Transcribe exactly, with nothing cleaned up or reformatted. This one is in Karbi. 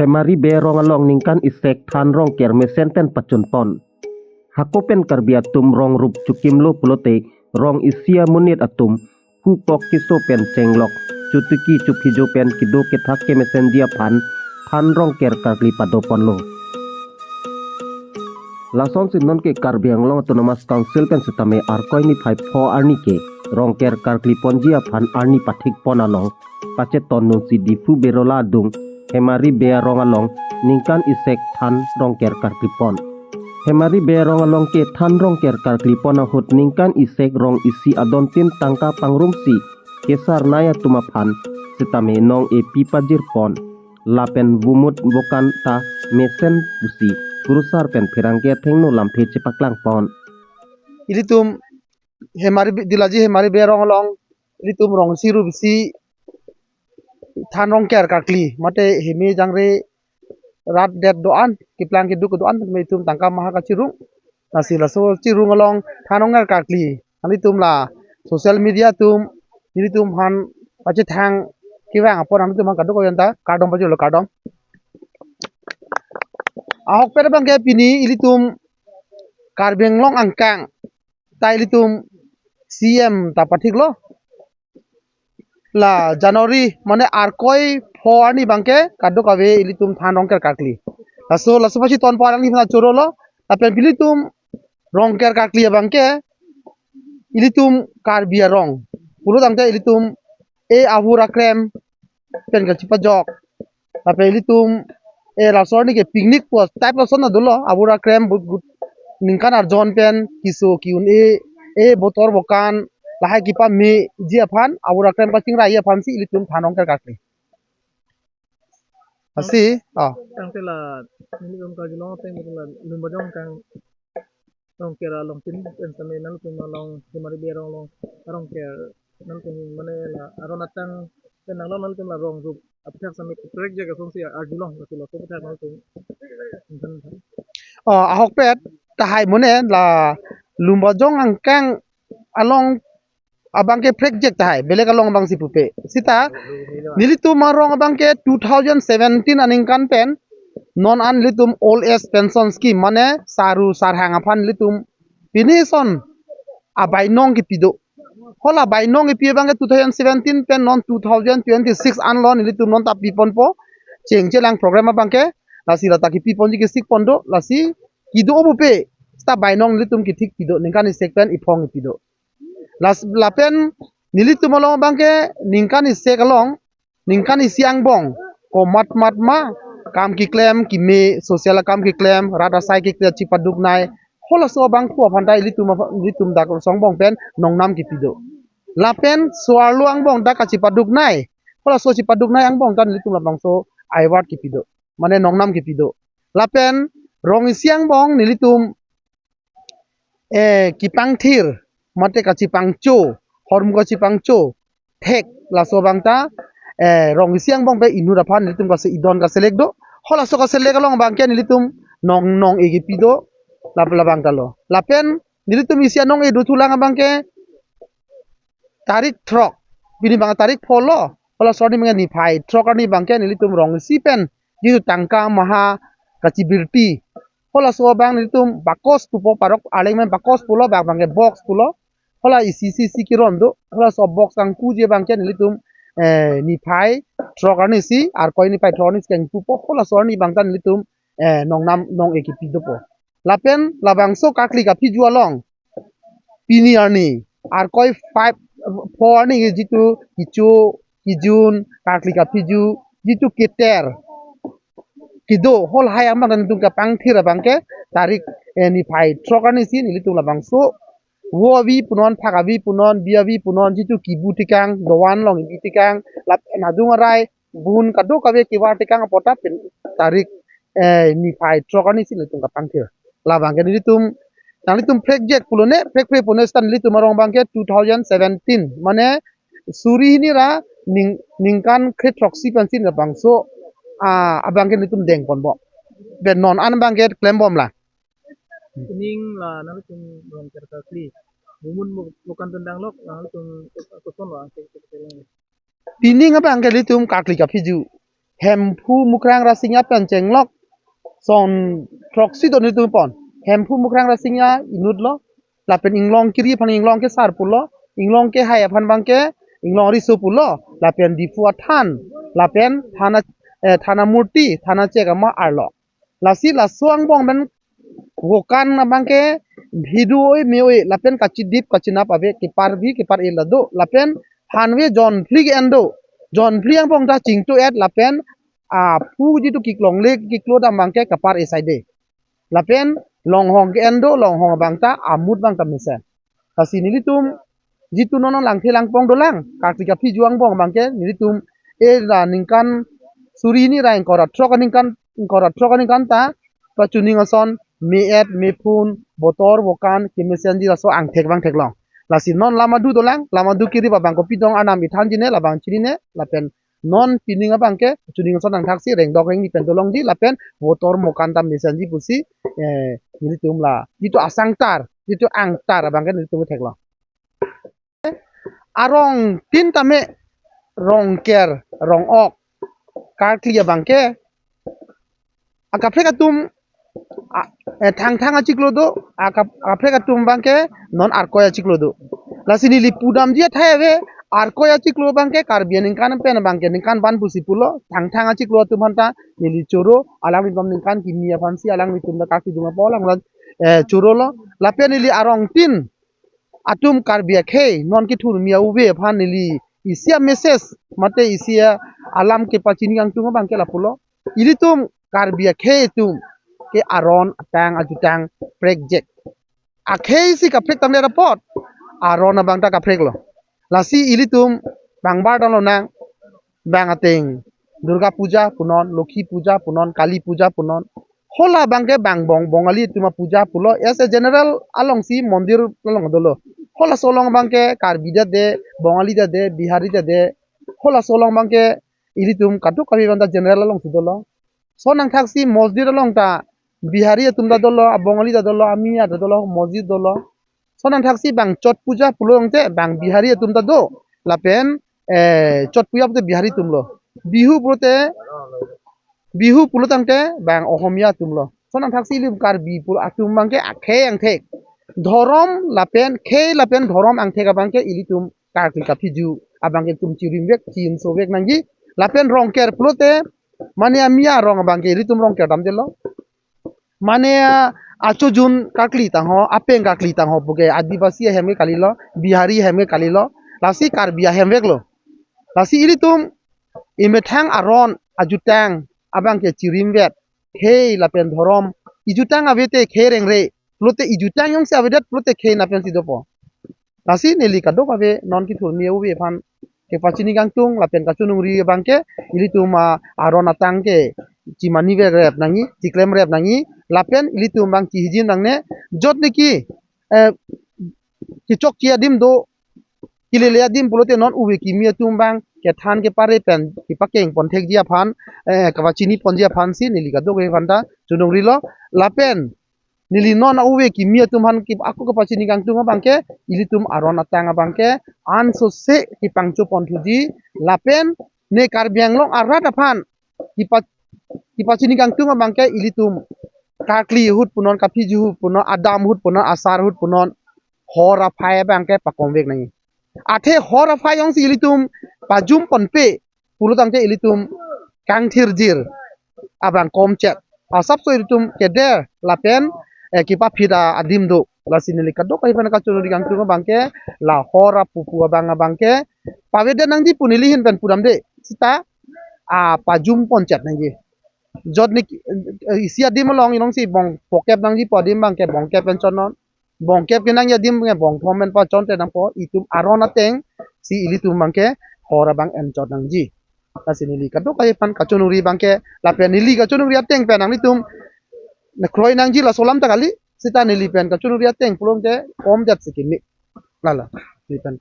Hemari Bey arong along ningkan isek than rongker mesen pen pachunpon. Hako pen Karbi atum rong rup chukimlo pulote rong isi amonit atum hu kok keso pen chenglok chotiki chophijo pen kedo kethak kemesenji aphan than rongker karkli padoponlo. Lasonsi nonke Karbi Anglong Autonomous Council pen setame Arkoi niphai pho arni ke rongker karkliponji aphan arni pathikpon along pachetonnunsi Diphu Berola adung Hemari Bey arong along ningkan isek than rongker karklipon. Hemari Bey arong along ke than rongker karklipon ahut ningkan isek rong isi adontin tangka pangrumsi kesar nai atum aphan setame nong-e pi pajirpon. Lapen vumut vokan ta mesen pusi kurusar pen pherangke athengno lamthe chepaklangpon. Ilitum Hemari Bey, Dilaji Hemari Bey arong along ilitum rong isi rup isi than rongker karkli mate heme jangre rat det do-an keplang keduk do-an me itum tangka maha kachirung. Lasi laso chirung along than rongker karkli nanglitum la social media atum nelitum aphan pachethang kevang apot nanglitum aphan kadokave anta kardom pajirlo, kardom. Ahokpet abangke pini ilitum Karbi Anglong angkang ta ilitum C M ta pathiklo. La January mane Arkoi pho arni abangke kadokave ilitum than rongker karkli. Laso laso pasi ton parang himna chorolo. Lapen ilitum rongker karkli abangke ilitum Karbi arong pulo tangte ilitum e ahur akrem pen kachipajok. Lapen ilitum e laso arni ke picnic po type lason na dolo, ahur akrem but but ningkan arjon pen keso ke-un-e, e botor bokan lahai kepameji aphan ahur akrem kachingrai aphansi ilitum than rongker karkli. Lasi, ah. Tangte la nelitum Karbi Anglong ateng betul la Lumbajong angkang rongker along tin pen same nelitum along Hemari Bey arong along rongker nelitum mane la aron atang pen nanglong nelitum la rong rup apthak same kaprek jaga songsi arjulong lasi laso apthak nelitum. Oh, ahokpet tahai mane la Lumbajong angkang along abangke prekjek tahai, belek along abangsi pupe. Sita nelitum arong abangke two thousand seventeen aningkan pen non an nelitum old age pension scheme mane saru sarhang aphan nelitum pini son abainong kepi do. Hala bainong kepi abangke two thousand seventeen pen non two thousand twenty-six anlo nelitum non ta piponpo. Chengchelang program abangke lasi la ta kepiponji kesikpon do, lasi kedo pupe. Sita bainong nelitum kethik pi do, ningkan isek pen iphong kepi do. Las lapen nelitum along abangke ningkan isek along ningkan isi angbong komat mat ma kam keklem keme, social akam keklem, rat asai keklem chipaduknei, halaso abangphu aphan ta ilitum aphan, ilitum dak songbong pen nongnam kepi do. Lapen so-arlo angbong dak kachipaduknei, halaso chipaduknei angbong ta nelitum labangso award kepi do, mane nongnam kepi do. Lapen rong isi angbong nelitum eh kepangthir mate kachipangcho, hormu kachipangcho thek, laso abang ta eh rong isi angbong pen inut aphan nelitum kase idon kaselek do. Halaso kaselek along abangke nelitum nong nong-e kepi do, lap labang ta lo. Lapen nelitum isi anong-e dothulang abangke tarik throk, pini abang tarik pho lo, halaso arni abangke niphai throk arni abangke nelitum rong isi pen jitu tangka maha kachibirti, halaso abang nelitum bakos pupo, parok arleng pen bakos pulo, bak abangke box pulo. Hala isi isi isi keron do, halaso box kangpuji abangke nelitum eh niphai throk arni si, Arkoi niphai throk arni si kangpupo, halaso arni abang ta nelitum eh nongnam nong-e kepi dopo. Lapen labangso karkli kaphiju along pini arni Arkoi five, pho arni ke jitu kecho kejun karkli kaphiju jitu keter kedo, halahai abang nelitum kapangthir abangke tarik eh niphai throk arni si nelitum labangso vo avi punon, phak avi punon, bi avi punon, jitu kibu tekang, dovan along kibu tekang, lap nadung arai, bun kadokave kevar tekang apot ta pini tarik eh niphai throk arni si nelitum kapangthir. Labangke nelitum, nanglitum prekjek pulo ne, prekpre pulo ne seta nelitum arong abangke two thousand seventeen mane suri hini ra ning ningkan kre throksi pensi labangso ah abangke nelitum dengponbom. Pen non an abangke klembom la. Ning la nangtum rong kerta kli. Bumun bu-, bukan tendang lok, nangtum kosong lo angke. Pining abangke nelitum karkli kaphiju. Hemphu Mukrang Rasinja pen chenglok son throksi do nelitum pon. Hemphu Mukrang Rasinja inut lo. Lapen Inglong Kiri aphan Inglong Kesar pulo. Inglong Kehai aphan abangke Inglong Riso pulo. Lapen Diphu Athan. Lapen Thana, eh, Thana Murti, Thana Chek ama arlo. Lasi laso angbong pen Vokan abangke bhidu oi me oi lapen kachidip kachinap ave, kepar bhi kepar-e la do. Lapen hanve jonphli ke-en do. Jonphli angbong ta chingtu et lapen aphu jitu kiklongle kiklo dam abangke kepar-e saide. Lapen longhong ke-en do, longhong abang ta amut abang ta mesen. Lasi nelitum jitu non langthe langpong dolang, karkli kaphiju angbong abangke nelitum e la ningkan suri hini ra ingkoi ra throk aningkan, ingkoi ra throk aningkan ta pachuning ason me-et, mephun, botor, vokan kemesenji laso angthek abang theklong. Lasi non lamadu dolang, lamadu kiri abang kopidong anam ithanjine, labang chinine, lapen non pining abangke chuning ason nangthaksi rengdok rengni pen dolongji lapen votor mokan ta mesenji pusi, eh, nelitum la jitu asangtar, jitu angtar abangke nelitum theklong. Arong tin tame Rongker, Rongok, karkli abangke akaprek atum, a, eh, Thangthang achiklo do, akap-, akaprek atum abangke non Arkoi achiklo do. Lasi neli pudamji athai ave, Arkoi achiklo abangke Karbi aningkan pen abangke ningkan ban pusi pulo, Thangthang achiklo atum aphan ta neli choro, alanglitum ningkan kimi aphansi alanglitum ta karkli dung apo alang, eh, choro lo. Lapen neli arong tin atum Karbi akhei non kethurmi a-uve aphan neli isi a-message mate isi a-alam kepachini kangtung abangke lapulo. Ilitum Karbi akhei atum ke aron atang ajutang prekjek. Akhei si kaprek tangdet apot aron abang ta kaprek lo. Lasi ilitum bang bar dam lonang, bang ateng Durga Puja punon, Lokhi Puja punon, Kali Puja punon. Hala abangke bang bong Bongali atum apuja pulo, as a general alongsi mondir along dolo. Halaso along abangke Karbi ta de, Bongali ta de, Bihari ta de. Halaso along abangke ilitum kadokave abang ta general alongsi dolo. Lason nangthaksi mosjid along ta Bihari atum ta dolo, a Bongali ta dolo, a Miya ta dolo, mosjid dolo. Lason nangthaksi bang Chot Puja pulo tangte bang Bihari atum ta do. Lapen, eh, Chot Puja pulote Bihari atum lo. Bihu pulote, Bihu pulo tangte bang Ohomia atum lo. Lason nangthaksi ilitum Karbi pulo atum abangke akhei angthek. Dhorom lapen, khei lapen dhorom angthek abangke ilitum karkli kaphiju abangke ilitum chirimvek, chinsovek nangji. Lapen Rongker pulote mane a-Miya arong abangke ilitum Rongker damdetlo. Mane, ah, achojun karkli tangho, apeng karkli tangho puke Adivasi ahem ke kalilo, Bihari ahem ke kalilo, lasi Karbi ahemvek lo. Lasi ilitum emethang aron ajutang abangke chirimvet, khei lapen dhorom, ijutang avete khei rengre, pulote ijutang jongsi avedet pulote khei na pensi dopo. Lasi neli kadokave non kethurmi a-uve aphan kepachini kangtung lapen kachonungri abangke ilitum, ah, aron atang ke chimani vek rep nangji, chiklem rep nangji, lapen ilitum abang chihijin nangne, jot niki, eh, kechokche adim do, kelele adim pulote non uve kimi atum abang kethan kepare pen kepakeng ponthekji aphan, eh, kapachini ponji aphansi neli kadokave aphan ta chonungrilo. Lapen neli non a-uve kimi atum aphan ke ako kepachini kangtung abangke ilitum aron atang abangke ansose kepangcho ponthuji lapen ne Karbi Anglong arat aphan kepa-, kepachini kangtung abangke ilitum karkli ahut punon, kaphiju ahut punon, adam ahut punon, asar ahut punon, hor aphai abangke pakomvek nangji. Athe hor aphai jongsi ilitum pajum ponpe pulo tangte ilitum kangthirjir abang komchet. Asapso ilitum keder lapen, eh, kepaphit adim do. Lasi neli kadokave aphan kachonungri kangtung abangke la hor apupu abang abangke pavedet nangji pu neli ahin pen pudamde. Seta, ah, pajum ponchet nangji. Jot niki, eh, isi adim along inong si bong pokep nangji pu adim abangke bongkep pen chotnon. Bongkep kenangji adim abangke bongthom pen pachonte nangpo, itum aron atengsi ilitum abangke hor abang enchot nangji. Lasi neli kadokave aphan kachonungri abangke lapen neli kachonungri ateng pen nanglitum ne kroi nangji laso alam ta kali, seta neli pen kachonungri ateng pulote komdet si kimi. Lalo, neli pen ke.